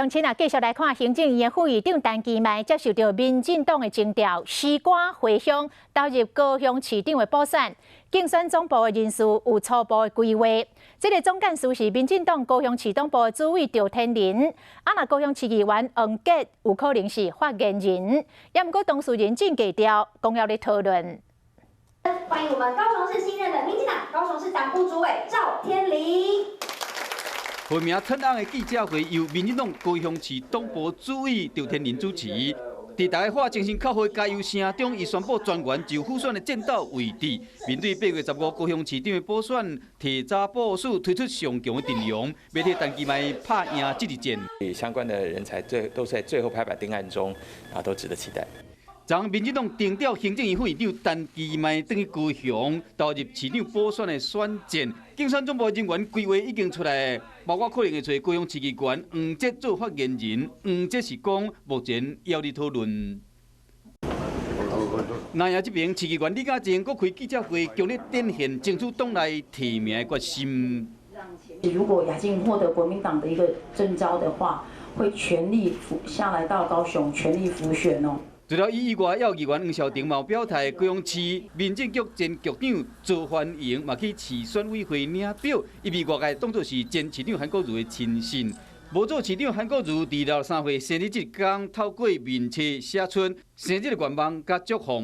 鄉親啊，繼續來看行政院的副院長陳其邁接受著民進黨的徵調，辭官回鄉，投入高雄市長的補選，競選總部的人事有初步的規劃。這个總幹事是民進黨高雄市黨部的主委趙天麟，啊，若高雄市議員黃捷有可能是發言人，也毋過當事人真低調，講猶咧討論。歡迎我們高雄市新任的民進黨高雄市黨部主委趙天麟。號名褪紅的記者會由民進黨高雄市黨部主委趙天麟主持。佇大家喊精神口號加油聲中，伊宣布專員就輔選的戰鬥位置。面對8月15高雄市長的補選，提早部署推出上強的陣容，欲替陳其邁拍贏這一戰。相關的人才最都在最後拍板定案中，啊，都值得期待。昨民進黨徵調行政院副院長陳其邁轉去高雄，投入市長補選的選戰。競選總部人員規劃已經出來，包括可能會揣高雄市議員黃捷做發言人。黃捷是講目前猶佇討論。南亞這邊市議員李嘉靖閣開記者會，強烈展現爭取黨內提名的決心。如果雅靜獲得國民黨的一個徵召的話，會全力下來到高雄，全力輔選哦。除了伊以外，還有議員黃少廷嘛表態，高雄市民政局前局長周歡迎嘛去市選委會領表，伊被外界當作是前市長韓國瑜的親信。無做市長韓國瑜佇63歲生日這天，透過面冊寫出生日的願望佮祝福。